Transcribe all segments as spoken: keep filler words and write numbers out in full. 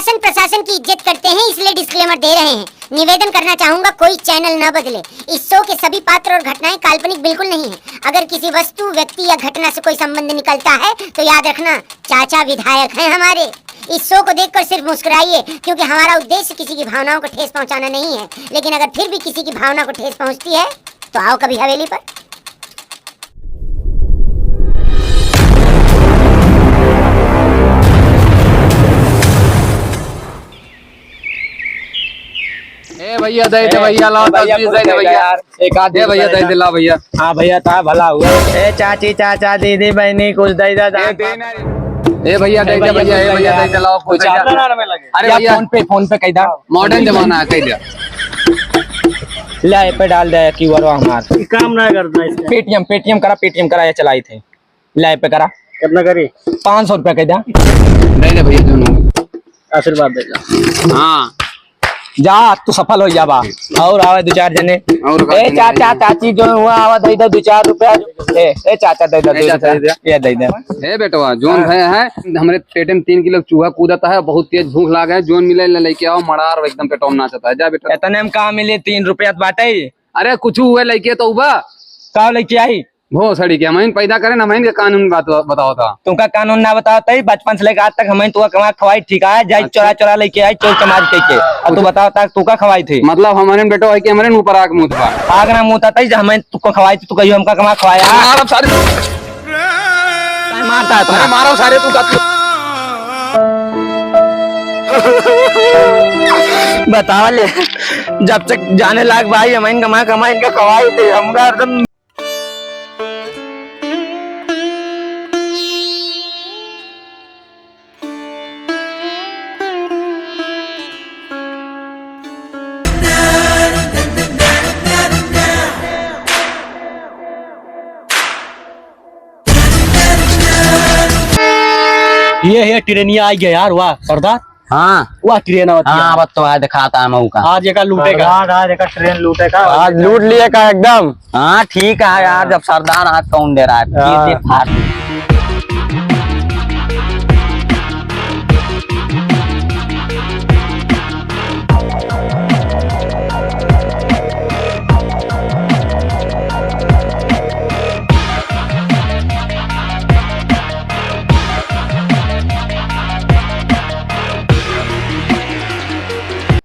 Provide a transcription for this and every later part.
शासन प्रशासन की इज्जत करते हैं, इसलिए disclaimer दे रहे हैं। निवेदन करना चाहूंगा, कोई channel न बदले। इस show के सभी पात्र और घटनाएं काल्पनिक बिल्कुल नहीं है। अगर किसी वस्तु, व्यक्ति या घटना से कोई संबंध निकलता है तो याद रखना, चाचा विधायक हैं हमारे। इस show को देखकर सिर्फ मुस्कुराइए, क्योंकि हमारा उद्देश्य किसी की भावनाओं को ठेस पहुंचाना नहीं है। लेकिन अगर फिर भी किसी की भावना को ठेस पहुंचती है तो आओ कभी हवेली पर। ए भैया, दे दे ए, भैया, लाओ भैया, दस बीस दे दे भैया। यार, एक आध ए भैया, दे दे, लाओ भैया। हाँ भैया, ता भला हुआ। ए चाची, चाचा, दीदी, बहनी, कुछ दे दे, ए, दे ना। ए भैया, दे दे भैया, ए भैया, दे दे, लाओ, कुछ दे दे। अरे या भैया। PhonePe, PhonePe कह दा। Modern जमाना है, कह दिया। ले, ए पे डाल दे, QR हमार। ये काम ना करता इसका। Paytm, Paytm करा, Paytm करा, ये चलाई थे। ले, ए पे करा। कितना करी? पाँच सौ रुपया कह दा। नहीं, नहीं भैया, जो नहीं। आशीर्वाद दे जा। हाँ। जा, तू सफल हो जाबा। और आवे दो चार जने। और का ए जने चाचा, आवे? चाची जो हुआ, आवा दे दो दो चार रुपया। ए, ए चाचा, दे दो ए दो चाचा, रुपया। दे दो। ये दे दे। ए बेटवा, जोन हाँ। है, है, हमरे पेटे में तीन किलो चूहा कूदता है, बहुत तेज भूख लागे है, जोन मिले ले लेके आओ, मड़ार एकदम पेटवा में नाचता है। जा बेटा। इतने में का मिले, तीन रुपया तो बाटे ही। अरे कुछ हुए लेके तो उबा। का लेके आई? भोसड़ी के, हमइन पैदा करे ना, हमइन के कानून बात बताओ था। तुमका कानून ना बताओ तई, बचपन से लेकर आज तक हमइन तुका कमा खवाई, ठीक है? जाई अच्छा। चोरा चोरा लेके आई, चोर चमार के के। अब तू अच्छा। बताओ ता, तुका खवाई थी? मतलब हमरे बेटो है कि हमरे ऊपर आग मुत बा। आग ना मुत तई, जब हमइन तुका खवाई थी, तू कहियो हमका कमा खवाया? मारो सारे। काहे मारता है अरे इतना? मारो सारे, तू का बतावा ले, जब से जाने लाग भाई, हमइन कमा कमा इनका खवाई थी, हमका एकदम ये है ट्रेनिया आई गया यार, वाह सरदार। हाँ। वाह ट्रेन आवत हाँ, है। अब तो आज दिखाता है मौका। आज एका लूटेगा। सरदार, आज एका ट्रेन लूटेगा। आज लूट लिए का एकदम। हाँ, ठीक है यार, हाँ। जब सरदार हाथ कौन दे रहा है, हाँ। ये, ये फाड़ दे।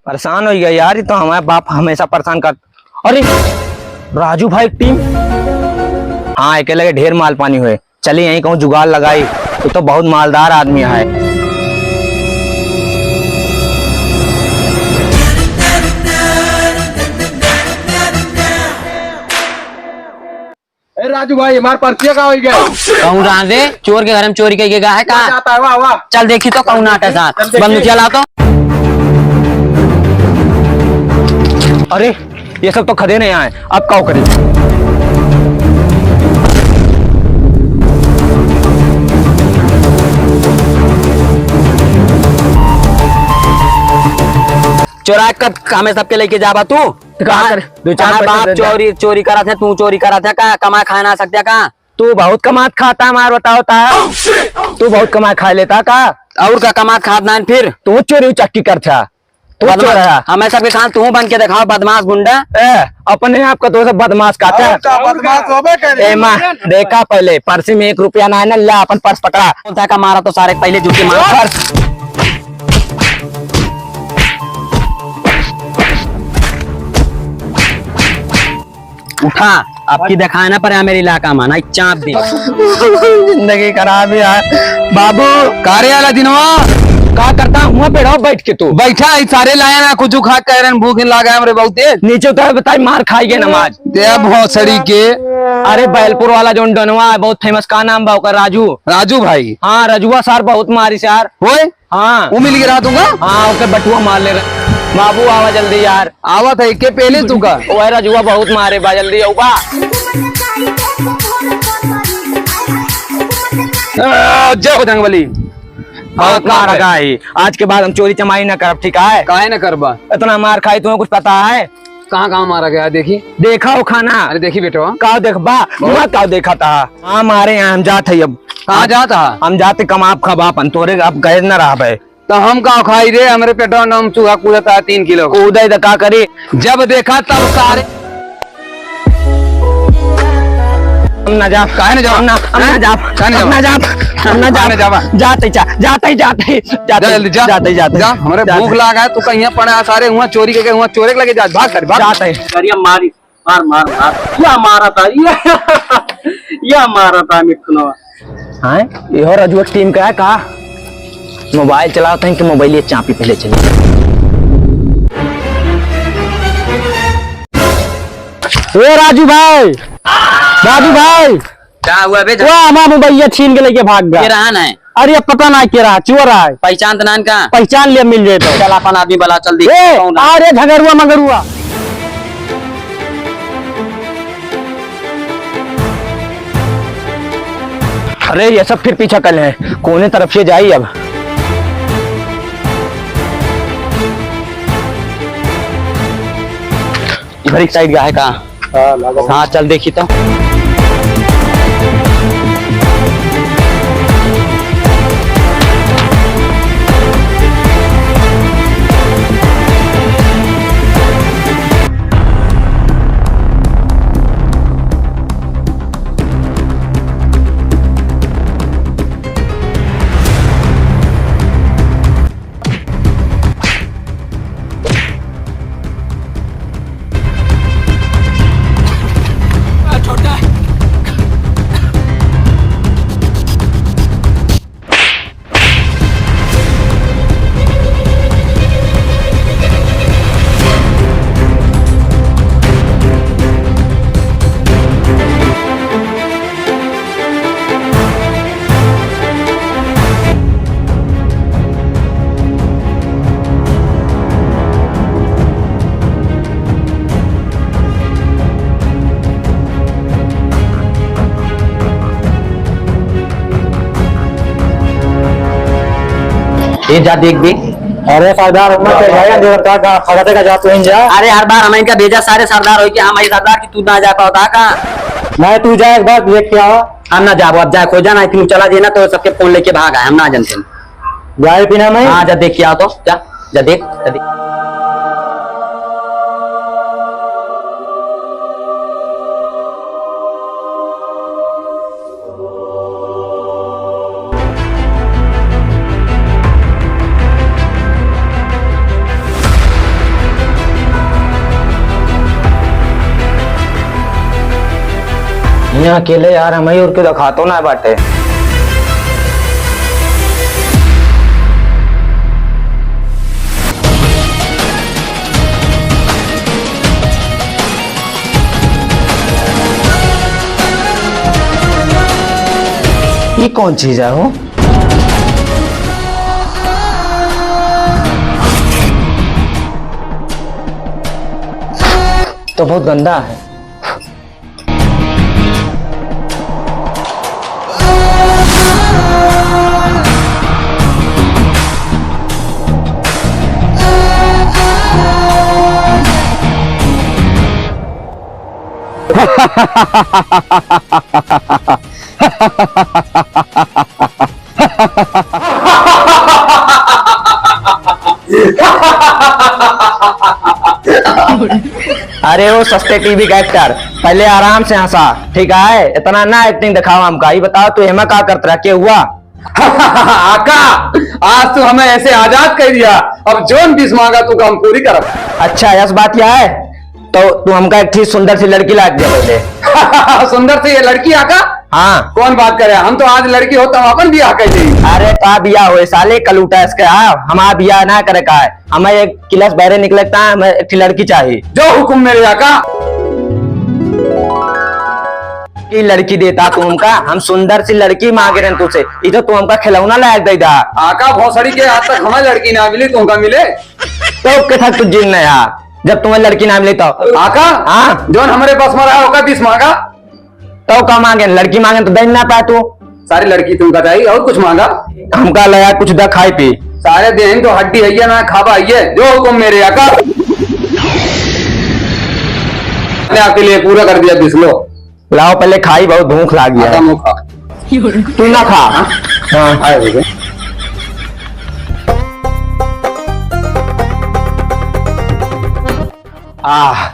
परेशान होइ गया यार, ये तो हमारा बाप हमेशा परेशान कर। अरे राजू भाई की टीम। हाँ, एके लगे ढेर माल पानी हुए। चली यहीं कहूँ जुगाड़ लगाई, ये तो बहुत मालदार आदमी है। ए राजू भाई, हमार पर्चिया का होइ गया? कौन रहा रे? चोर के घर में चोरी कइके गया है का? वाह, जाता है, वाह, वाह। चल देखी तो कौन आटा साथ। चल देखी। बंदूकिया लाओ तो। अरे, ये सब तो खदे नहीं आए, अब काउ करी? चोराइ का हमें सबके लेके जाबा तू? तो का करे? दो चार कहाँ पैसे बाप दे दे। चोरी, चोरी करत है, तू चोरी करत है का? कमाए खाए ना सकते का? तू बहुत कमात खाता है, मार बताओ ता। तू बहुत कमाए खाए लेता का? और का कमात खात नाइन फिर? तू चोरी उचक्की करत है। तू बदमाश, चोर है। हमें सबके खान तू बन के दिखाओ, बदमाश गुंडा। ए, अपने आप का तो सब बदमाश कहता है। और का बदमाश होबे करे। ए माँ, देखा पहले, पर्स में एक रुपया ना है ना, ला अपन पर्स पकड़ा। बोलता का मारा तो सारे पहले जूते मार। पर्स। उठा, अब की दिखाए ना पड़े मेरे इलाका में, नहीं चाप दे। जिंदगी खराब है यार। बाबू। का रे आला दिनवा? का करता हुआ बेड़ो बैठ के तू? बैठा है, सारे लाया ना, कुछ खा कह रहे हैं, भूख लागा है हमरे बहुते। नीचे उतर, बताई, मार खाई गए नमाज। दे भोसड़ी के। अरे बैलपुर वाला जोन डनवा है, बहुत famous, का नाम बा ओकर? राजू। राजू भाई। हाँ, रजुआ सार बहुत मारी सार। होए? हाँ। वो मिल के रहा दूंगा। हाँ, ओके बटुआ मार ले रहे। बाबू आवा जल्दी यार। आवत है, के पहले तू का? ओए रजुआ बहुत मारे बा, जल्दी आऊ बा। आ, जय हो जंगबली। बहुत मार खाई। आज के बाद हम चोरी चमारी ना करब, ठीक है? काहे ना करबा? इतना मार खाई, तुम्हें कुछ पता है? कहाँ, कहाँ मारा गया है, देखी? देखा हो खाना। अरे देखी बेटवा। का देखबा? बहुत। वहाँ का देखा था? हाँ, मारे यहाँ हम जात है अब। कहाँ जात है? हम जाते कमाब खाबा अपन, तोरे अब गए न रहबे। तो हम का खाई रे, हमरे पेटवा में चूहा कूदत है तीन किलो। कूदे तो का करी? जब देखा तब सारे। हम ना जाब। काहे ना जाब? हम ना, हम ना हैं? जाब। काहे ना हम ना जाब? जाब। हम ना काहे जाब। ना जाबा? जाते जा, जाते, जाते, जाते, जा जल्दी, जा। जाते, जाते। जा, हमरे जाते। भूख लागा है, तू कहीं पड़ा है, सारे हुआ चोरी के, हुआ चोरे के लगे जा, भाग सारे, भाग। जाते। करिया मारी, मार, मार, मार। या मारा था, या, या मारा था मिथुनवा। हाँ, ये हो रजुआ की टीम का है का? मोबाइल चलावत हैं कि मोबाइल ये चापी पहले चली। ए राजू भाई, राजू भाई, का हुआ बे? वो हमारा मोबाइल छीन के लेके भाग गया। के रहा ना है? अरे, अब पता ना के रहा, चोर आए। पहचान तो नान का? पहचान लिया, मिल जाए तो। चल, अपन आदमी बला, चल देख ए, कौन है। अरे, झगरुआ मगरुआ। अरे, ये सब फिर पीछा कर हैं, कौने तरफ से जाई अब? इधर एक साइड का है का? हाँ, लागल। हाँ, चल देखी तो। ये जा देख बे। अरे सरदार, उतना तेज है, देवर का, का, खगते का जा, तू ही जा। अरे हर बार हम इनका भेजा, सारे सरदार हो कि हम ही सरदार की तू ना जा पावता का? नहीं, तू जा, एक बार देख के आओ। हम ना जाबो, अब जाए खोजा ना, तू चला जे ना तो सबके फोन लेके भाग आए, हम ना जानते हैं। जाए बिना मैं? हाँ, जा देख के आओ तो, जा, जा देख, जा देख। यहाँ अकेले यार, हम ही और के दिखातो ना बाटे। ये कौन चीज है हो? तो बहुत गंदा है। अरे ओ सस्ते टीवी का एक्टर, पहले आराम से हँसा, ठीक है? इतना ना एक्टिंग दिखावा हमका। ई बताओ, तू एमा का करत रहा, के हुआ? आका, आज तू हमें ऐसे आजाद कर दिया, अब जौन विश माँगा तू का हम पूरी करब। अच्छा, यस बात यह है, तो तू हमका एक ठी सुंदर सी लड़की लाग दे पहले। सुंदर सी ये लड़की आका? हाँ। कौन बात करे? हम तो आज लड़की होत हम अपन बियाह कर ली। अरे का बियाह होए साले, कलूटा इसके। हाँ, हमारा बियाह ना करे का है, हमें एक क्लास बहरे निकले का है, हमें एक ठी लड़की चाहिए। जो हुकुम मेरे आका। की लड़की देता तू हमका, हम सुंदर सी लड़की माँगे रहन तुझसे, ई तो तू हमका खिलौना लायक दे दा। आका भोसड़ी के, आज तक हमें लड़की ना मिली, तुमका मिले? तो के था तू जिन नया, जब तुम्हें लड़की ना मिली तो? आका? हाँ? जौन हमरे बस में रहा, ओका बीस माँगा। तो का माँगे? लड़की माँगे तो दे ना पाए तू। सारी लड़की तुमका चाहिए, और कुछ माँगा? हमका लगा कुछ दा खाई पी। सारे देहिन तो हड्डी है ना, खाबा है, जो हुकुम मेरे आका। मैंने आपके लिए पूरा कर दिया बीस, लो। लाओ पहले खाई, बहुत भूख लागी है। आता मुँह खा। तू ना खा। हाँ? हाँ। आए हो गए। आह,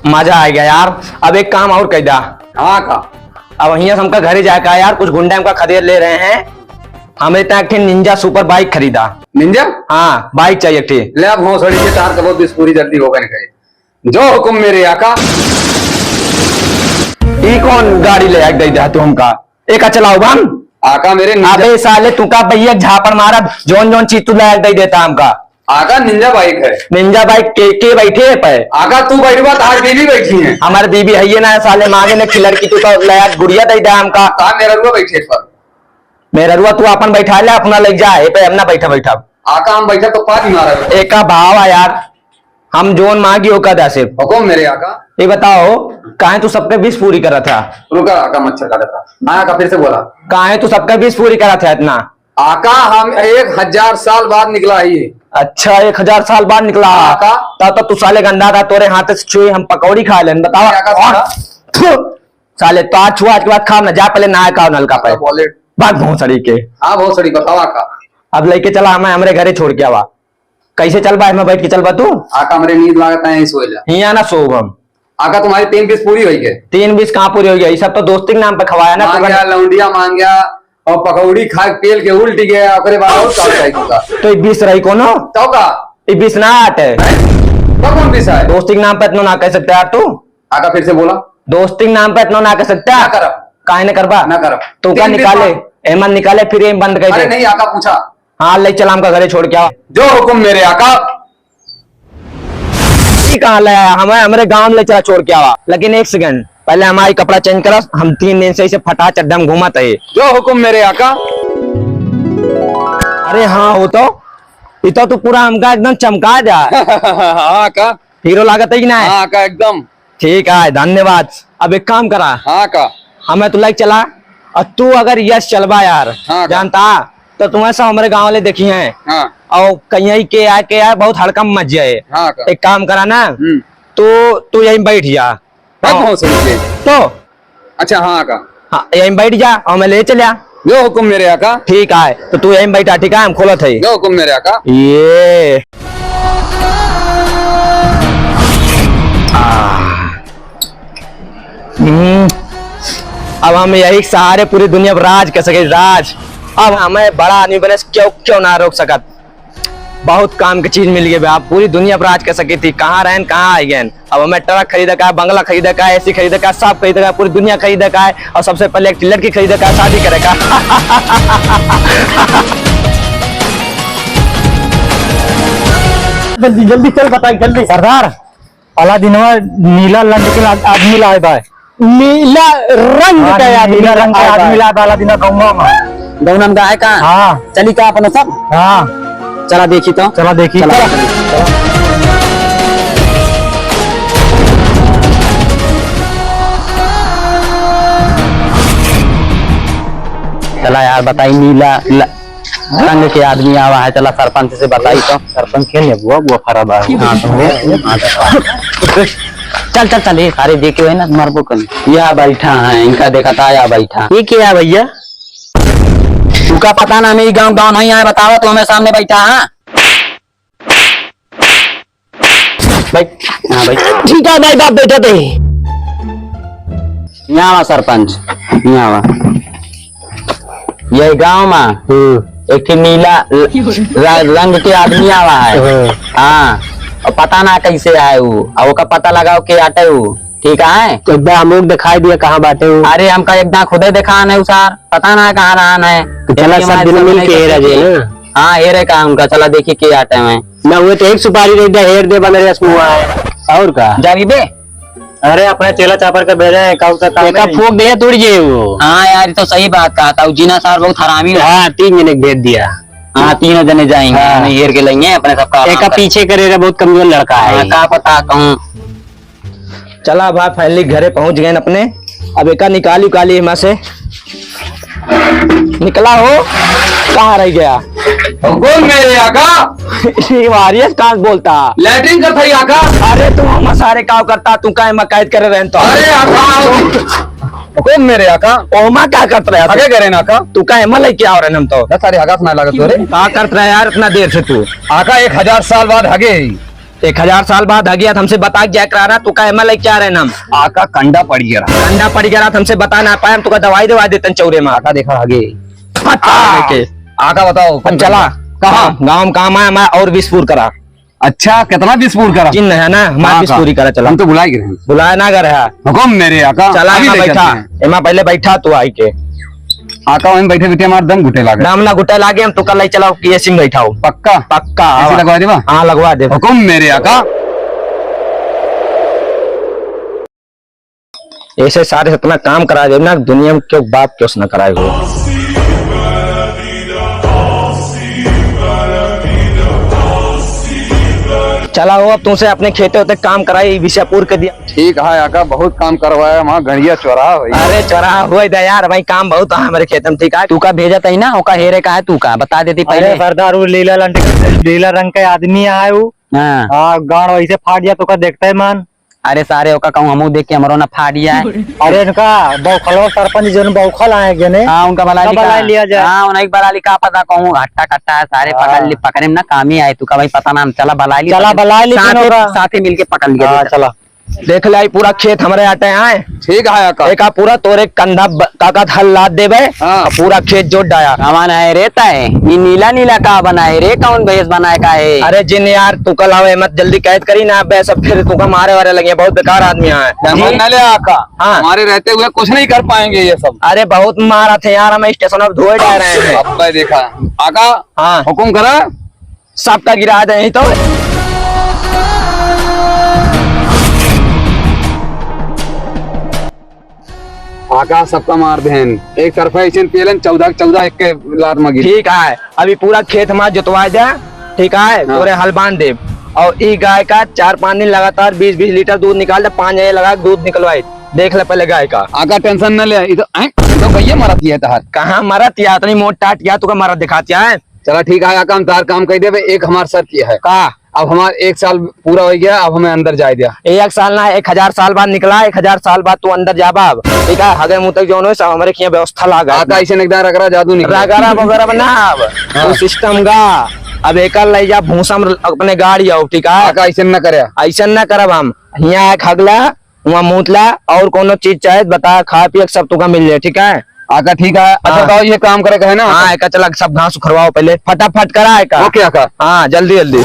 मजा आ गया यार। अब एक काम और कइ दा। हाँ का? अब हियाँ से हमका घरे जाए का यार, कुछ गुंडा हमका खदेड़ ले रहे हैं। हमरे तक एक ठे निंजा सुपर बाइक खरीदा। निंजा? हाँ, बाइक चाहिए एक ठे। ले अब भोसड़ी के तार कबो बिस्फोरी जल्दी होगा नहीं। जो हुकुम मेरे आका। ई कौन गाड़ी ले आके दे दे तू हमका? एका चलाओ हम। आका मेरे निंजा। अबे साले, तू का भैया झापड़ मारब, जौन जौन चीज तू ले आके दे देता हमका। आका निंजा बाइक है। निंजा बाइक के, के बैठे है पे? आका तू बैठबा, तार बीवी बैठी है। हमारे बीवी है ये ना साले, मांगे ने खिलर की, तू तो ले आके गुड़िया दे दे हमका। तार मेहरुआ बैठे पर। मेहरुआ तू अपन बैठा ले, अपना ले जा, ए पे हम ना बैठा बैठा। आका हम बैठा तो पाँच मारा। एका भाव आ यार। हम जोन मांगी ओका दा सिर्फ। हुकुम मेरे आका। ये बताओ, काहे तू सबके विश पूरी करत है? रुका आका, मच्छर काटत है। हाँ आका, फिर से बोला। काहे तू सबके विश पूरी करत है इतना? आका हम एक हजार साल बाद निकला ही। अच्छा, एक हजार साल बाद निकला? आका। तब तो तू साले गंदा था, तोरे हाथ से छुए हम पकौड़ी खा लेन, बताओ। आका, और सुना? थू, साले तो आज छुआ, आज के बाद खाओ ना, जा पहले नहाए का आओ नलका पे। आका, बोले। भाग भोसड़ी के। हाँ भोसड़ी, बताओ आका। अब लेके चला हमें, हमरे घरे छोड़ के आवा। कैसे चलबा? एमे बैठ के चलबा तू? आका, हमरे नींद लागत है, यहीं सोए जा। हियाँ ना सोब हम। आका, तुम्हारी तीन विश पूरी होई गई। तीन विश कहाँ पूरी होई गई? ये सब तो दोस्ती के नाम पे खवाया ना, मांग तो गया, लौंडिया मांग गया, और पकौड़ी खा के पेल के उल्टी गया, ओकरे बाद और का चाहिए तुमका? तो ये विश रही कोनो? तो का? ये विश ना आटे। हैं? तो कौन विश है? दोस्ती के नाम पे इतना ना कह सकते यार तू। आका, फिर से बोला। दोस्ती के नाम पे इतना ना कह सकते। ना करब। काहे ना करबा? ना करब। तू का तीन विश निकाले? मांग। एमन निकाले, फिर ये बंद कर अरे दे। नहीं, आका पूछा। हाँ, ले चला हमका घरे छोड़ के आवा। जो हुकुम मेरे आका। ई कहाँ ले आया? हमें, हमरे गाँव में ले चला छोड़ के आवा। लेकिन एक सेकंड, पहले हमारी कपड़ा चेंज करा, हम तीन दिन से इसे फटा चड्ढा में घूमत है। जो हुकुम मेरे आका। अरे हाँ, हो तो, ई तो तू पूरा हमका एकदम चमका जा। हाँ का? हीरो लागत है कि नहीं? हाँ का, एकदम। ठीक है, धन्यवाद। अब एक काम करा। हाँ का? हमें तू लेके चला, और तू अगर यस चलबा यार, हाँ का? जानता, तो तुम्हें सब हमरे गाँव वाले देखी हैं। हाँ। और कहीं के आए, के आए, बहुत हड़कम मच जाए। हाँ का? एक काम करा ना, हम्म। तो तू यहीं बैठ जा। बैठ हाँ। जाऊँ सही से? तो? अच्छा, हाँ का? हाँ, यहीं बैठ जा, और मैं ले चल्या। जो हुकुम मेरे आका। ठीक है, तो तू यहीं बैठा, ठीक है, हम खोलत है। जो हुकुम मेरे आका। ये। आ। हम्म। अब हम यही सहारे पूरी दुनिया पर राज कर सके, राज। अब हमें बड़ा आदमी बने से क्यों, क्यों ना रोक सकत। बहुत काम के चीज मिल गए बे। आप पूरी दुनिया पर राज कर सकी थी। कहाँ रहन, कहाँ आई गए। अब हमें ट्रक खरीदे का है, बंगला खरीदे का है, एसी खरीदे का है, सब खरीदे का है, पूरी दुनिया खरीदे का है। और सबसे पहले एक लड़की खरीदे का है, शादी करे का। जल्दी, जल्दी चल बताई, जल्दी। सरदार, वाला दिनवा नीला रंग के आद-, आदमी लाए बा। नीला रंग हाँ, के आदमी नीला रंग के लाए बा। आदमी लाए बा वाला दिनवा गौवा में। गौनम का है का? हाँ। चली का अपने सब? हाँ। चला देखी तो। चला देखी। चला। चला। चला यार, बताई नीला ल-, रंग के आदमी आवा है, चला सरपंच से बताई तो। सरपंच के नेबुआ बुआ फरा बा। हाँ, तो वो, हाँ, तो। चल, चल, चल, ये सारे देखे हुए ना, मरबो कर। या बैठा है, इनका देखा था, या बैठा। ये क्या है भैया? तुका पता ना, हमें गाँव, गाँव नहीं आया, बतावा तो हमें सामने बैठा है। भाई, हाँ भाई। ठीक है भाई, बाप बेटा ते। यहाँ आवा सरपंच, यहाँ आवा। ये गाँव में हम्म। एक ठे नीला र-, र-, रंग के आदमी आवा है। हम्म। हाँ, और पता ना कैसे आए वो, और ओका पता लगाओ के आटे वो, ठीक है? तो एक बार हमको दिखाई दिया कहाँ बाटे वो। अरे हमका एक दाँय खुदे देखा नहीं सार, पता ना कहाँ रहा है। तो चला सब दिन मिल के हेरा जे ना। हाँ, हेरे का उनका, चला देखी के आटे में। ना हुए तो एक सुपारी दे दे, हेर दे बन रहे मुआ है। और का? जाबी बे? अरे, अपने चेला चापर के भेजे हैं, काऊ का काम एका है। फूंक दे, तोड़ जे वो। हाँ यार, ये तो सही बात कहा था। वो जीना सार बहुत हरामी रहा। हाँ, तीन जने के भेज दिया। हाँ, तीनों जने जाएंगे, हाँ। हमें हेर के लेंगे, अपने सबका आराम एका कर। पीछे करे रहे, बहुत कमजोर लड़का है। हाँ, का पता कहूँ। चला भाई, finally घरे पहुंच गए अपने। अब एका निकाली उकाली एमा से। निकला हो, कहाँ रह गया? हुकुम मेरे आका। ये वारियस कहाँ से बोलता? लैट्रिन करता ही आका। अरे तू हम सारे काव करता, तू काहे मकायद करे रहन तो? अरे आका। हुकुम मेरे आका। ओमा का करत रहा तू? हगे करे ना आका। तू काहे मा लेके आव रहन हम तो? दस सारे हगास ना लागत तोरे। का करत रहा यार इतना देर से तू? आका एक हजार साल बाद हगे ही। एक हजार साल बाद हगिया, हमसे बता के जाए करा ना, तू का एमा लेके आ रहे ना हम? आका, कंडा पड़ गया रहा। कंडा पड़ गया रहा, हमसे बता ना पाए, हम तुका दवाई दवा देतन चौरे में। आका, देखा हगे। पता लेके। आका, बताओ, अब चला। कहाँ? गाँव में काम आए, हमारा और बीस पूर करा। अच्छा, कितना बीस पूर करा? जिन है ना, हमारा हाँ, बीस का? पूरी करा, चला। हम तो बुलाए गए हैं। बुलाए ना घर है। हुकुम मेरे आका, चला, अभी यहाँ ले बैठा। चलते हैं। एमा पहले बैठा तू आई के। आका, वहीं बैठे बैठे हमारा दम घुटे लागे। दम ना घुटे लागे, हम तो कल ही चलाओ, एसी में बैठाओ। पक्का? पक्का, एसी आवा। लगवा देबा? हाँ, लगवा दे। हुकुम मेरे आका। ऐसे सारे से इतना काम करा दे ना, दुनिया में क्यों बाप क्यों से ना कराए हो। चला हो, अब तुमसे अपने खेते होते काम कराई, विषयपुर के दिया। ठीक है आका, बहुत काम करवाया, वहाँ गंड़िया चौराहा होई। अरे चौराहा होई दे यार, भाई काम बहुत है हमारे खेत में, ठीक है। तू का भेजत ही ना, ओका हेरे का है, तू का बता देती अरे पहले। सरदार, वो लीला लंड-, लीला रंग के आदमी आए वो। हाँ। हाँ, गांड वैसे फाट गया तो का देखते है मान। अरे सारे ओका कहूँ हमहू देख के हमरो ना फाट जाए। अरे इनका बौखलवा सरपंच जौन बौखल आए गने। हाँ, उनका बला उनका लिखा। बला लिया जाए। हाँ, उन्हें एक बला लिखा, पता कहूँ हट्टा कट्टा है, सारे हाँ। पकड़ ली, पकड़े में ना काम ही आए, तू का भाई पता ना, हम चला बला ली, चला पकड़-, बला ली साथे, तीनों का। साथे मिलके पकड़ लिया हाँ, जाए। चला। देख ले, आई पूरा खेत हमरे आटे आए। ठीक है, का? एका पूरा तोरे कंधा ब-, काका हल लाद देबे, हाँ। और पूरा खेत जोत डाया। कवन है रे तय? ई नीला नीला का बनाए रे? कौन भेष बनाए का है? अरे जिन यार, तू कल आवे मत, जल्दी कैद करी ना, अबे सब फिर तुका मारे वारे लगे, बहुत बेकार आदमी है। टेंशन न ले आका, हाँ। हमारे रहते हुए कुछ नहीं कर पाएंगे ये सब। अरे बहुत मारा थे यार, हमें स्टेशन अब धोए डाल रहे हैं। अब भाई देखा, आका, हाँ। हुकुम करा। सबका गिरा दे ही तो। आका सबका मार देन। एक तरफा ऐसे पेलन चौदह चौदह एक के लात में गिर। ठीक है, अभी पूरा खेत हमार जोतवा दे, ठीक है, हाँ। तोरे हल बांध दे। और ई गाय का चार पाँच दिन लगातार बीस बीस लीटर दूध निकाल दे, पाँच जने लगा के दूध निकलवाई। देख ले पहले गाय का। आका टेंशन न ले, ई तो, हैं? ई तो गइया मरत ही है तहार। कहाँ मरत या, इतनी मोट टाट या, तुका मरत दिखात या है? चला ठीक है, आका हम तार काम कह देबे, एक हमार शर्त ये है। का? अब हमार एक साल पूरा हो गया, अब हमें अंदर जाए दिया। एक साल ना, एक हजार साल बाद निकला, एक हजार साल बाद तू अंदर जाबा अब। ठीक है, हगे मुतक जौन हो, सब हमरे खिया व्यवस्था लागा। आका ऐसे एकदम रगड़ा जादू निकला। रगड़ा वगैरह ना अब। हाँ। वो सिस्टम गा, अब एकर ले जा भूसा में अपने गाड़ी आओ, ठीक है? आका ऐसे न करे। ऐसे न करब हम। हियाँ एक हगला, वहाँ मूतला और कोनो चीज चाहे बता, खाए पिए के सब तुका मिल जाए, ठीक है? आका ठीक है। अच्छा हाँ। बताओ, ये काम करे का है ना? हाँ, एका चला सब घास उखरवाओ पहले, फटाफट करा एका। ओके आका। हाँ, जल्दी जल्दी।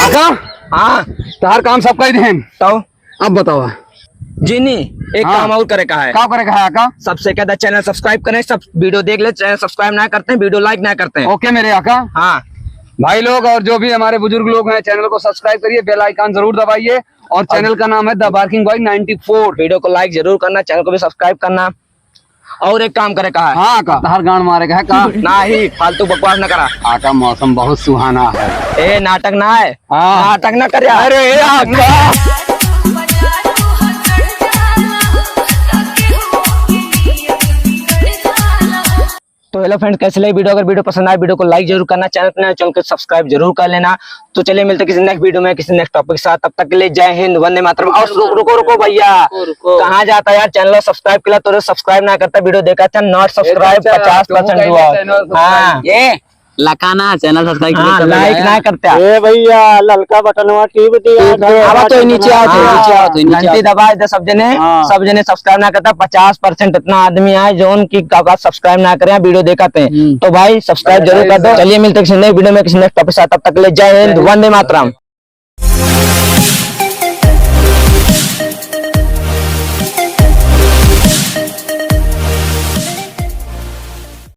आका? हाँ। तहार काम सब कह देन। तो? अब बतावा। जी नहीं, एक हाँ। काम और करे का है। का करे का है आका? सबसे कहता channel subscribe करें, सब video देख ले, channel subscribe ना करते हैं, video like ना करते हैं। ओके मेरे आका। हाँ। भाई लोग और जो भी हमारे बुजुर्ग लोग हैं, channel को subscribe करिए, bell icon जरूर दबाइए। और और channel का नाम है The Barking Boy ninety four। Video को like जरूर करना, channel को भी subscribe करना। और एक काम करे का है। हाँ का? तहार गांड मारे का है का? नाही, फालतू बकवास ना करा। आका मौसम बहुत सुहाना है। ए, नाटक ना है। हाँ। नाटक ना करे। अरे आका। तो hello friends, कैसे लगे video? अगर video पसंद आए, video को like जरूर करना, channel पर नए हो, channel को subscribe जरूर कर लेना। तो चलिए मिलते हैं किसी next video में, किसी next topic के साथ। तब तक के लिए जय हिंद, वंदे मातरम। और रु-, रुको, रुको भैया, रुको, रुको। कहाँ जाता यार? Channel subscribe के लिए तो subscribe ना करता, video देखा था, not subscribe, अच्छा, पचास percent हुआ। Channel subscribe। हाँ। ये लखाना channel subscribe हाँ, like ना करता। ए भैया, ललका बटनवा टीप दिया। अब तो नीचे आओ, तो हाँ, नीचे आओ, तो नीचे आओ। घंटी दबा दे सब जने, हाँ। सब जने subscribe ना करता। पचास percent इतना आदमी आए जो उनकी का, का subscribe ना करे, video देखते हैं। हम्म। तो भाई subscribe जरूर कर दो। चलिए मिलते हैं किसी नए video में, किसी next topic के साथ। तब तक के लिए जय हिंद, वंदे मातरम।